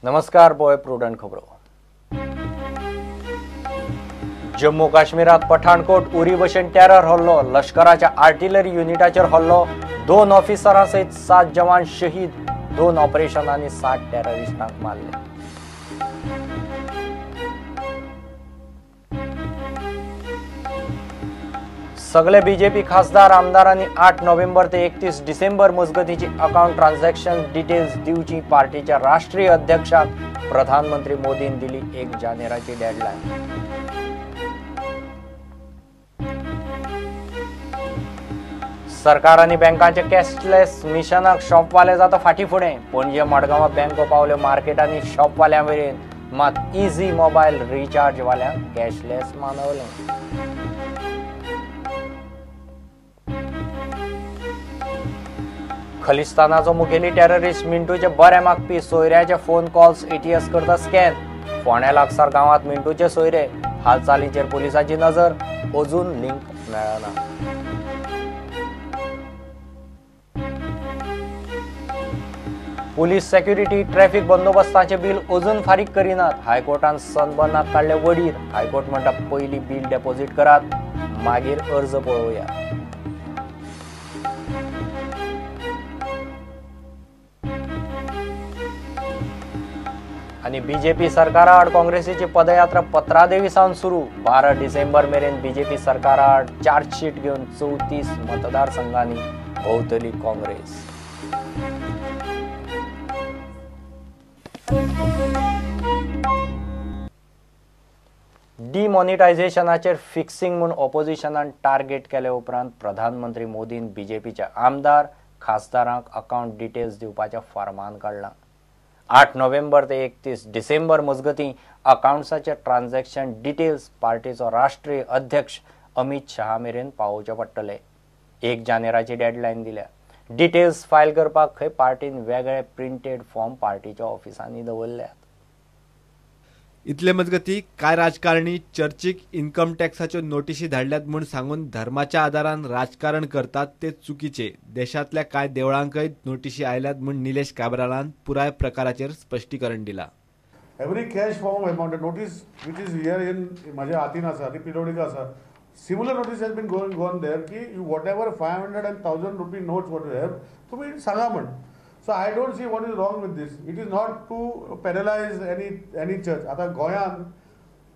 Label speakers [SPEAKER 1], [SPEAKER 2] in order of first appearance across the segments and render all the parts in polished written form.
[SPEAKER 1] नमस्कार, पळय प्रुडंट खबरो. जम्मू काश्मीरात पठाणकोट उरी भशेन टेरर हल्लो. लश्कराच्या आर्टिलरी युनिटाचेर हल्लो. 2 ऑफिसरां सयत 7 जवान शहीद. 2 ऑपरेशनांनी 7 टेररिस्टांक मारले. सगळे बीजेपी खासदार आमदारांनी 8 नोव्हेंबर ते 31 डिसेंबर मजगतीची अकाउंट ट्रान्झॅक्शन डिटेल्स दिवची. पार्टीच्या राष्ट्रीय अध्यक्षाक प्रधानमंत्री मोदीन दिली 1 जानेराची डेडलायन. सरकार आनी बँकांचे कॅशलेस मिशनाक शॉपवाले जाता फाटी फुडें. पणजे मडगांवां बँको पावल्यो मार्केट आनी शॉपवाल्यां मेरेन, मात इझी मोबायल रिचार्ज वाल्यांक कॅशलेस मानवलें. खलिस्तानाचो मुखेली टेररिस्ट मिंटूचे बरे मागपी सोयऱ्याचे फोन कॉल्स एटीएस करता स्कॅन. फोंड्या लागसार गांवांत मिंटूचे सोयरे. हालचालीचेर पोलिसांची नजर, अजून लिंक मेळना. पुलीस सेक्युरिटी ट्रॅफिक बंदोबस्ताचे बिल अजून फारीक करिनात. हायकोर्टान सनबर्नाक काडले वडीर. हायकोर्ट म्हणटा पयलीं बिल डेपॉझिट करात, मागीर अर्ज पळोवया. आनी बीजेपी सरकाराआड काँग्रेसीची पदयात्रा पत्रादेवी सावन सुरू. 12 डिसेंबर मेरेन बीजेपी सरकाराआड चार्जशीट घेवन 34 मतदारसंघांनी भोंवतली काँग्रेस. डिमॉनिटायझेशनाचेर फिक्सिंग म्हूण ऑपोजिशनान टार्गेट केले उपरांत प्रधानमंत्री मोदीन बीजेपीच्या आमदार खासदारांक अकाउंट डिटेल्स दिवपाचें फरमान काडलां. 8 नोव्हेंबर ते 31 डिसेंबर मजगतीं अकाउंट्साचे ट्रान्झॅक्शन डिटेल्स पार्टीचो राष्ट्रीय अध्यक्ष अमित शहा मेरेन पावोवचे पडटले. 1 जानेराची डेडलायन दिल्या. डिटेल्स फायल करपाक खंय पार्टीन वेगळे प्रिंटेड फॉर्म पार्टीच्या ऑफिसांनी दवरल्यात.
[SPEAKER 2] इतले मजगती कांय राजकारणी चर्चीक इन्कम टॅक्साच्यो नोटिशी धाडल्यात म्हूण सांगून धर्माच्या आदारान राजकारण करतात ते चुकीचे. देशांतल्या कांय देवळांकय नोटिशी आयल्यात म्हूण निलेश काब्रालान पुराय प्रकाराचेर स्पश्टीकरण दिला.
[SPEAKER 3] Every cash form of amount notice which is here in म्हज्या हातीन आसा ती पिरियोडिक आसा. Similar notice has been going on there की whatever 500 and 1000 rupee notes what you have तुमी सांगा म्हण. So I don't see what is wrong with this. It is not to penalize any church. आता गोंयांत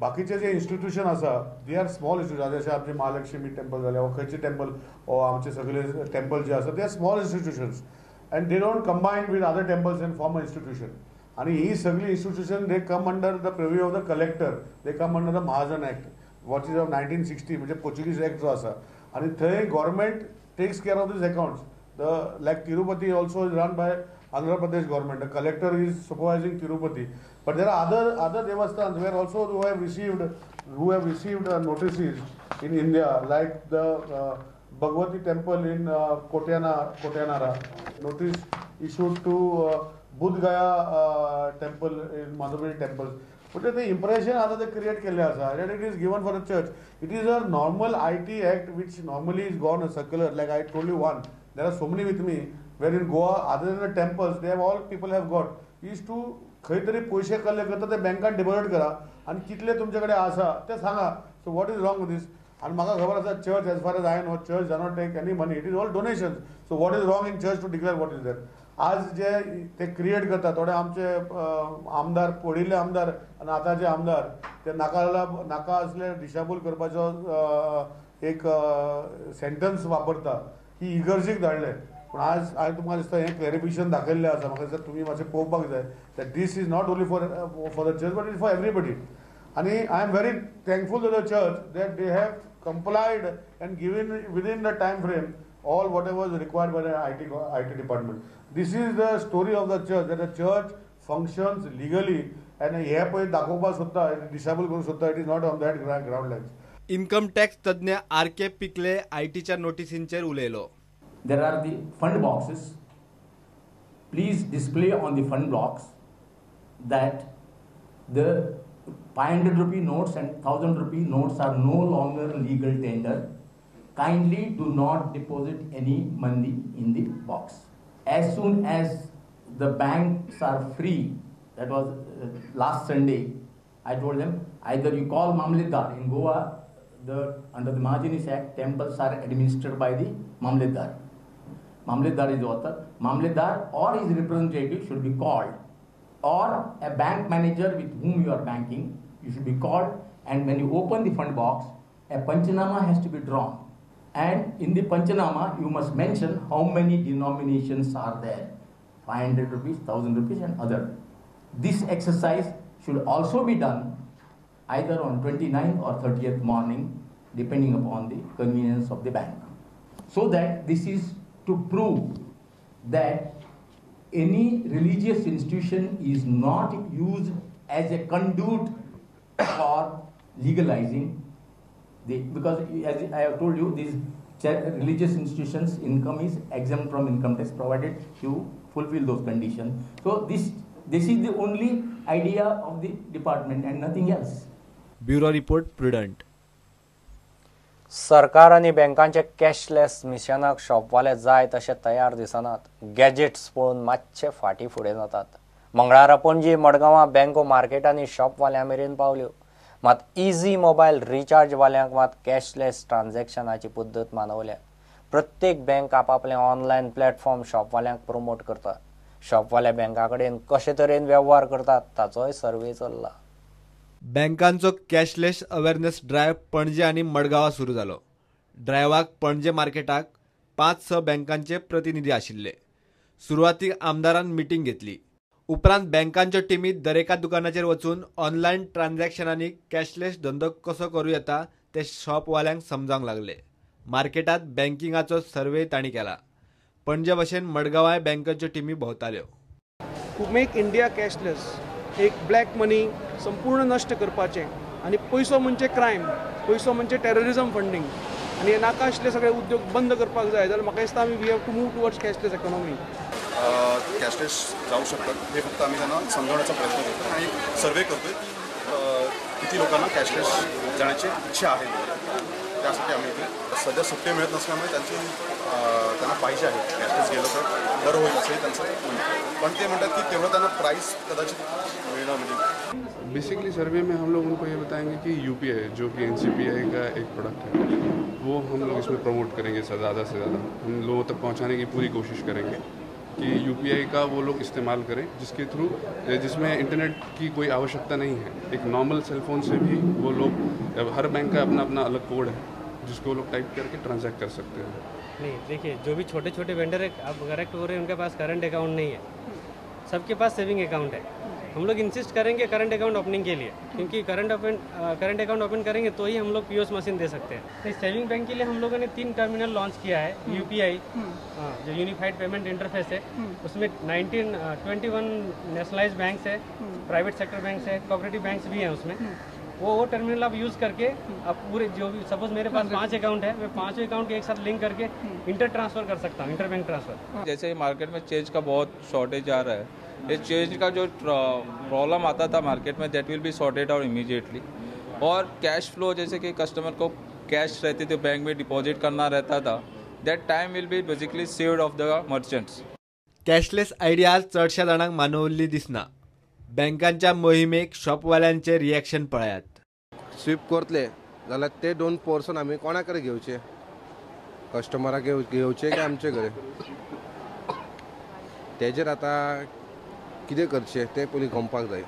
[SPEAKER 3] बाकीचे जे institution आसा they are small institution, जशें आमचे महालक्ष्मी टेम्पल जालें वा खंयचे टेम्पल वा आमचे सगळे टेम्पल जे आसा they are small institutions and they don't combine with other temples and form a institution. आनी ही सगळी institution they come under the purview of the collector, they come under the Mahajan act what is of 1960 म्हणजे Portuguese act जो आसा. आनी थंय government takes care of these accounts. The like Tirupati also is run by Andhra Pradesh government. The collector is supervising Tirupati, but there are other devasthans where also who have received notices in India, like the Bhagwati temple in Kotianara, notice issued to Budh Gaya temple in Madhubani temples. But the impression आता ते create केल्ले आसा that it is given for the church. It is a normal IT act which normally is gone a circular, like I told you one. There are so many with me where in Goa other than the temples they have all people have got is to खंय तरी पयशे collect करता ते बँकान deposit करा आनी कितले तुमचे कडेन आसा ते सांगा. So what is wrong with this? आनी म्हाका खबर आसा church as far as I know church does not take any money, it is all donations. So what is wrong in church to declare what is there? आज जे ते create करता थोडे आमचे आमदार पडिल्ले आमदार आनी आतांचे आमदार ते नाका नाका असले दिशाभूल करपाचो एक सेंटन्स वापरता की इगर्जीक धाडले. पूण आज हांवें तुमकां दिसता हें क्लॅरिफिकेशन दाखयल्लें आसा. म्हाका दिसता तुमी मातशें पळोवपाक जाय that this is not only for the church but it for everybody. आनी I am very thankful to the church that they have complied and given within the time frame all whatever is required by the IT department. This is the story of the church, that the church functions legally and हे पळय दाखोवपाक सोदता, disable करूंक सोदता, it is not on that ground lines.
[SPEAKER 2] Income tax तज्ञ R K पिकले आयटीच्या नोटिसींचेर उलयलो.
[SPEAKER 4] There are the fund boxes. Please display on the fund blocks that the 500 rupee notes and 1000 rupee notes are no longer legal tender. Kindly do not deposit any money in the box. As soon as the banks are free that was last Sunday, I told them either you call Mamletdar. In Goa, under the Mahajanis Act, temples are administered by the Mamletdar. Mamletdar is the author. Mamletdar or his representative should be called, or a bank manager with whom you are banking, you should be called, and when you open the fund box, a panchanama has to be drawn. And in the panchanama, you must mention how many denominations are there, 500 rupees, 1000 rupees and other. This exercise should also be done either on 29th or 30th morning, depending upon the convenience of the bank. So that this is to prove that any religious institution is not used as a conduit for legalizing the, because as I have told you, these religious institutions income is exempt from income tax provided you fulfill those conditions. So this is the only idea of the department and nothing else.
[SPEAKER 2] Bureau report, Prudent.
[SPEAKER 1] सरकार आनी बँकांचे cashless मिशनाक शॉपवाले जाय तशे तयार दिसनात. Gadgets पळोवन मातशे फाटीं फुडें जातात. मंगळारा पणजी मडगांवां बँको मार्केटांनी शॉपवाल्यां मेरेन पावल्यो. मात इझी मोबायल रिचार्ज वाल्यांक मात कॅशलेस ट्रान्झॅक्शनाची पद्दत मानवल्या. प्रत्येक बँक आपापलें ऑनलायन प्लॅटफॉर्म शॉपवाल्यांक प्रमोट करता. शॉपवाल्या बँका कडेन कशे तरेन वेव्हार करतात ताचोय सर्वे चल्ला.
[SPEAKER 2] बँकांचो कॅशलेस अवेअरनेस ड्रायव्ह पणजे आनी मडगांवां सुरू जालो. ड्रायव्हाक पणजे मार्केटाक 5-6 बँकांचे प्रतिनिधी आशिल्ले. सुरवातीक आमदारान मिटींग घेतली. उपरांत बँकांच्यो टिमी दरेका दुकानाचेर वचून ऑनलायन ट्रान्झॅक्शनांनी कॅशलेस धंदो कसो करूं येता ते शॉपवाल्यांक समजावंक लागले. मार्केटांत बँकिंगाचो सर्वे तांणी केला. पणजे भशेन मडगांवांय बँकांच्यो टिमी भोंवताल्यो.
[SPEAKER 5] टू मेक इंडिया कॅशलेस, एक ब्लॅक मनी संपूर्ण नश्ट करपाचें आनी पयसो म्हणजे क्रायम, पयसो म्हणजे टेररिजम फंडींग आनी हे नाका आशिल्ले सगळे उद्योग बंद करपाक जाय जाल्यार म्हाका दिसता आमी we have to move towards cashless economy.
[SPEAKER 6] Cashless जाऊ शकतात हे फक्त आम्ही त्यांना समजवण्याचा प्रयत्न करतो आणि सर्वे करतोय की किती लोकांना कॅशलेस जाण्याची इच्छा आहे. त्यासाठी आम्ही इथे सध्या सुट्टे मिळत नसल्यामुळे त्यांची त्यांना पाहिजे आहे कॅशलेस गेलं तर बरं होईल असंही त्यांचं म्हणणं, पण ते म्हणतात की तेवढं त्यांना प्राईस कदाचित मिळणं म्हणजे
[SPEAKER 7] बेसिकली सर्वे में हम लोग उनको ये बताएंगे कि यूपीआई जो कि एनसीपीआई का एक प्रोडक्ट है वो हम लोग इसमें प्रमोट करेंगे. ज़्यादा से ज़्यादा हम लोगों तक पहुंचाने की पूरी कोशिश करेंगे कि यूपीआई का वो लोग इस्तेमाल करें, जिसके थ्रू जिसमें इंटरनेट की कोई आवश्यकता नहीं है. एक नॉर्मल सेलफोन से भी वो लोग, हर बैंक का अपना अपना अलग कोड है जिसको लोग टाइप करके ट्रांजैक्ट कर सकते हैं.
[SPEAKER 8] नहीं देखिए, जो भी छोटे छोटे वेंडर है आप करेक्ट हो रहे हैं, उनके पास करंट अकाउंट नहीं है, सबके पास सेविंग अकाउंट है. हम लोग इंसिस्ट करेंगे करंट अकाउंट ओपनिंग के लिए, क्योंकि करंट अकाउंट ओपन करेंगे तो ही हम लोग पीओएस मशीन दे सकते हैं. तो सेविंग बैंक के लिए हम लोगों ने 3 टर्मिनल लॉन्च किया है. यूपीआई जो यूनिफाइड पेमेंट इंटरफेस है, उसमें 21 नेशनलाइज बैंक्स है, प्राइवेट सेक्टर बैंक्स है, कोऑपरेटिव बैंक्स भी हैं उसमें. वो टर्मिनल आप यूज़ करके आप पूरे जो भी, सपोज मेरे पास 5 अकाउंट है, मैं 5 अकाउंट के एक साथ लिंक करके इंटर ट्रांसफ़र कर सकता हूँ, इंटर बैंक ट्रांसफ़र.
[SPEAKER 9] जैसे मार्केट में चेंज का बहुत शॉर्टेज आ रहा है, ये चेंज का जो प्रॉब्लम आता था मार्केट में that will be sorted out immediately. Aur cash flow, जैसे कि कस्टमर को कैश रहते थे बैंक में डिपॉजिट करना रहता था, that time will be basically saved of the merchants.
[SPEAKER 2] Cashless idea चडशा जाणांक मानवल्ली दिसना. बँकांच्या मोहिमेक शॉपवाल्यांचे रिएक्शन पळयात.
[SPEAKER 10] स्वीप करतले जाल्यार ते 2% आमी कोणा कडेन घेवचे, कस्टमराक घेवचे काय आमचे कडेन? तेजेर आतां कितें करचें तें पयलीं कळपाक जाय.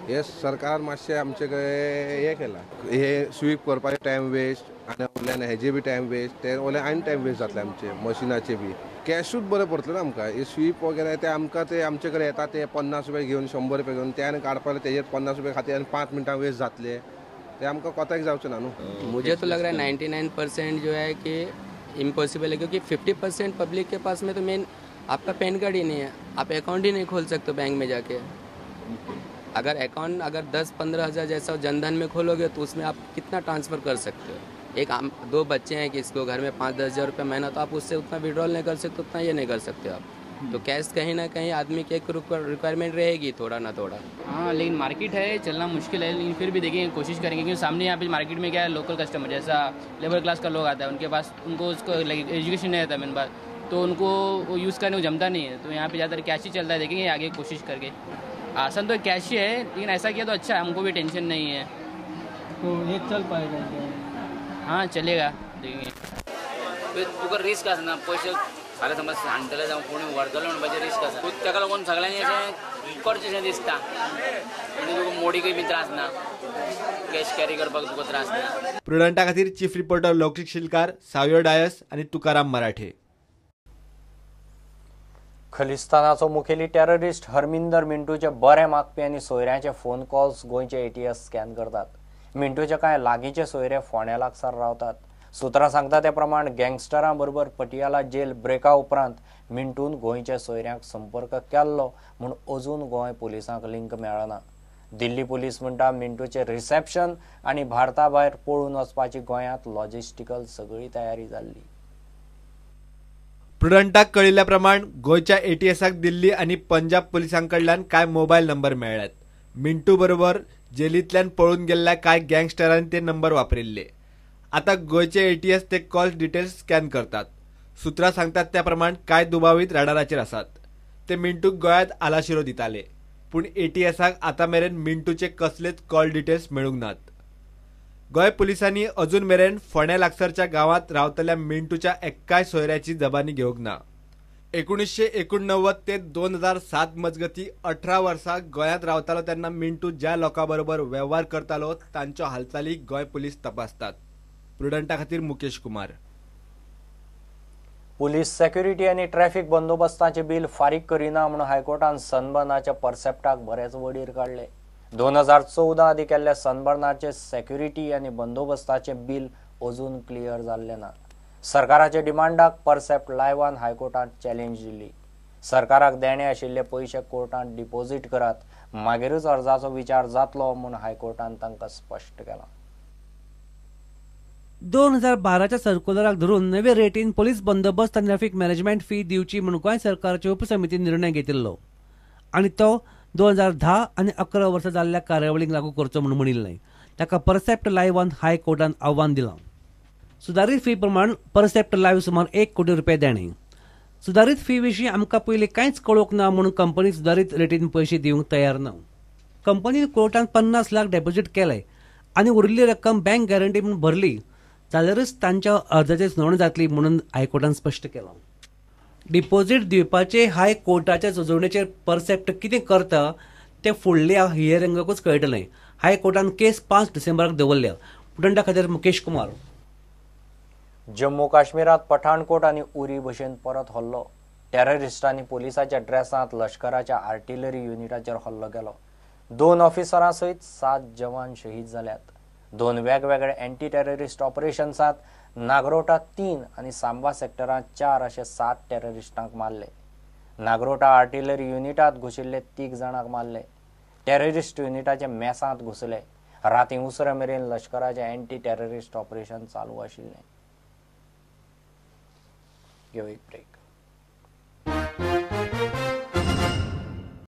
[SPEAKER 10] हे सरकारान मातशें आमचे कडेन हें केलां, हे स्वीप करपाचें टायम वेस्ट आनी वयल्यान हेजे बी टायम वेस्ट, ते वयल्यान आनी टायम वेस्ट जातले आमचे मशिनाचे बी. कॅशूच बरें पडटलें ना आमकां. हे स्वीप वगैरे ते आमकां ते आमचे कडेन येता ते 50 रुपये घेवन 100 रुपये घेवन ते आनी काडपाक तेजेर 50 रुपये खातीर आनी 5 मिनटां वेस्ट जातले, ते आमकां कोताक जावचें ना न्हू.
[SPEAKER 11] मुझे तो लग रहा है 99% जो है कि इम्पॉसिबल है, क्योंकि 50% पब्लिक के पास में तो मेन आपका पैन कार्ड ही नहीं है, आप अकाउंट ही नहीं खोल सकते बैंक में जाके. अगर अकाउंट अगर 10-15 हज़ार जैसा जनधन में खोलोगे तो उसमें आप कितना ट्रांसफ़र कर सकते हो? एक 2 बच्चे हैं कि इसको घर में 5-10 हज़ार रुपये महीना, तो आप उससे उतना विड्रॉल नहीं कर सकते, उतना ये नहीं कर सकते आप. तो कैश कहीं ना कहीं आदमी की एक रिक्वायरमेंट रहेगी थोड़ा ना थोड़ा.
[SPEAKER 12] हाँ, लेकिन मार्केट है, चलना मुश्किल है, लेकिन फिर भी देखेंगे, कोशिश करेंगे. क्योंकि सामने यहाँ पे मार्केट में क्या है, लोकल कस्टमर जैसा लेबर क्लास का लोग आता है, उनके पास उनको उसको एजुकेशन नहीं रहता मेन बात, तो उनको वो यूज़ करने को जमता नहीं है. तो यहाँ पे ज़्यादातर कैश ही चलता है. देखेंगे आगे कोशिश करके. आसान तो कैश ही है, लेकिन ऐसा किया तो अच्छा है, हमको भी टेंशन नहीं है।
[SPEAKER 13] तो ये चल पाएगा क्या?
[SPEAKER 12] हाँ चलेगा, देखेंगे।
[SPEAKER 14] तुका रिस्क आसना, पयशे फाल्यां समज सांडटले जावं कोणी व्हरतलो म्हणपाचें रिस्क आसा. ताका लागून सगळ्यांनी अशें करचें दिसता, म्हणजे तुका मोडीकय बी त्रास ना, कॅश कॅरी करपाक तुका त्रास ना.
[SPEAKER 2] प्रुडंटा खातीर chief reporter Laukik Shilkar, Savio Dias आनी तुकाराम मराठे.
[SPEAKER 1] खलिस्तानाचो मुखेली टेररिस्ट हरमिंदर मिंटूचे बरे मागपी आनी सोयऱ्यांचे फोन कॉल्स गोंयचे एटीएस स्कॅन करतात. मिंटूचे कांय लागींचे सोयरे फोंड्या लागसार रावतात. सुत्रां सांगता ते प्रमाण गँगस्टरां बरोबर पटियाला जेल ब्रेका उपरांत मिंटून गोंयच्या सोयऱ्यांक संपर्क केल्लो म्हूण अजून गोंय पुलिसांक लिंक मेळना. दिल्ली पुलीस म्हणटा मिंटूचे रिसेप्शन आनी भारता भायर पळून वचपाची गोंयांत लॉजिस्टिकल सगळी तयारी जाल्ली.
[SPEAKER 2] प्रुडंटाक कळिल्ल्या प्रमाण गोंयच्या एटीएसाक दिल्ली आनी पंजाब पुलिसां कडल्यान कांय मोबायल नंबर मेळ्ळ्यात. मिंटू बरोबर जेलींतल्यान पळून गेल्ल्या कांय गँगस्टरांनी ते नंबर वापरिल्ले. आतां गोंयचे एटीएस ते कॉल डिटेल्स स्कॅन करतात. सुत्रां सांगतात त्या प्रमाण कांय दुबावीत रडाराचेर आसात. ते मिंटूक गोंयांत आलाशिरो दिताले, पूण एटीएसाक आतां मेरेन मिंटूचे कसलेच कॉल डिटेल्स मेळूंक नात. गोंय पुलिसांनी अजून मेरेन फोंड्या लागसरच्या गांवांत रावतल्या मिंटूच्या एक्काय सोयऱ्याची जबानी घेवंक ना. 1989 ते 2007 मजगती 18 वर्सां गोंयांत रावतालो तेन्ना मिंटू ज्या लोकां बरोबर वेव्हार करतालो तांच्यो हालचाली गोंय पुलीस तपासतात. प्रुडंटा खातीर मुकेश कुमार.
[SPEAKER 1] पुलीस सेक्युरिटी आनी ट्रॅफिक बंदोबस्ताचें बिल फारीक करिना म्हूण हायकोर्टान सनबर्नाच्या परसेप्टाक बरेच वडीर काडले. 2014 आदी केल्ल्या सनबर्नाचे सेक्युरिटी आनी बंदोबस्ताचें बिल अजून क्लियर जाल्लें ना. सरकाराच्या डिमांडाक परसेप्ट लायव्हान हायकोर्टांत चॅलेंज दिली. सरकाराक देणे आशिल्ले पयशे कोर्टांत डिपॉझिट करात, मागीरच अर्जाचो विचार जातलो म्हूण हायकोर्टान तांकां स्पश्ट केलां.
[SPEAKER 15] 2012च्या सर्कुलराक धरून नवे रेटीन पोलीस बंदोबस्त आनी ट्रॅफिक मॅनेजमेंट फी दिवची म्हूण गोंय सरकाराच्या उपसमितीन निर्णय घेतिल्लो आनी तो 2010 आनी 11 वर्सां जाल्ल्या कार्यावळींक लागू करचो म्हूण म्हणिल्लें. ताका परसेप्ट लायव्हान हायकोर्टान आव्हान दिलां. सुदारीत फी प्रमाण परसेप्ट लायव्ह सुमार 1 कोटी रुपया देणे. सुदारीत फी विशीं आमकां पयलीं कांयच कळोवंक ना म्हूण कंपनी सुदारीत रेटीन पयशे दिवंक तयार ना. कंपनीन कोर्टान 50 लाख डेपॉझीट केले आनी उरिल्ली रक्कम बँक गॅरंटी म्हूण भरली जाल्यारच तांच्या अर्जाचेर सुनावणी जातली म्हणून हायकोर्टान स्पश्ट केलां. डिपॉझीट दिवपाचे हायकोर्टाच्या सुचोवणेचेर परसेप्ट कितें करता तें फुडल्या हियरिंगाकूच कळटलें. हायकोर्टान केस 5 डिसेंबराक दवरल्या. प्रुडंटा खातीर मुकेश कुमार.
[SPEAKER 1] जम्मू काश्मीरात पठाणकोट आनी उरी भशेन परत हल्लो. टेररिस्टांनी पोलिसाच्या ड्रेसांत लश्कराच्या आर्टिलरी युनिटाचेर हल्लो केलो. 2 ऑफिसरां सयत 7 जवान शहीद जाल्यात. 2 वेगवेगळे एंटी टेररिस्ट ऑपरेशन्सांत नागरोटा 3 आनी सांबा सेक्टरांत 4 अशे 7 टेररिस्टांक मारले. नागरोटा आर्टिलरी युनिटांत घुशिल्ले 3 जाणांक मारले. टेररिस्ट युनिटाच्या मेसांत घुसले. रातीं उसरां मेरेन लश्कराचें एंटी टेररिस्ट ऑपरेशन चालू आशिल्लें. घेवं एक ब्रेक.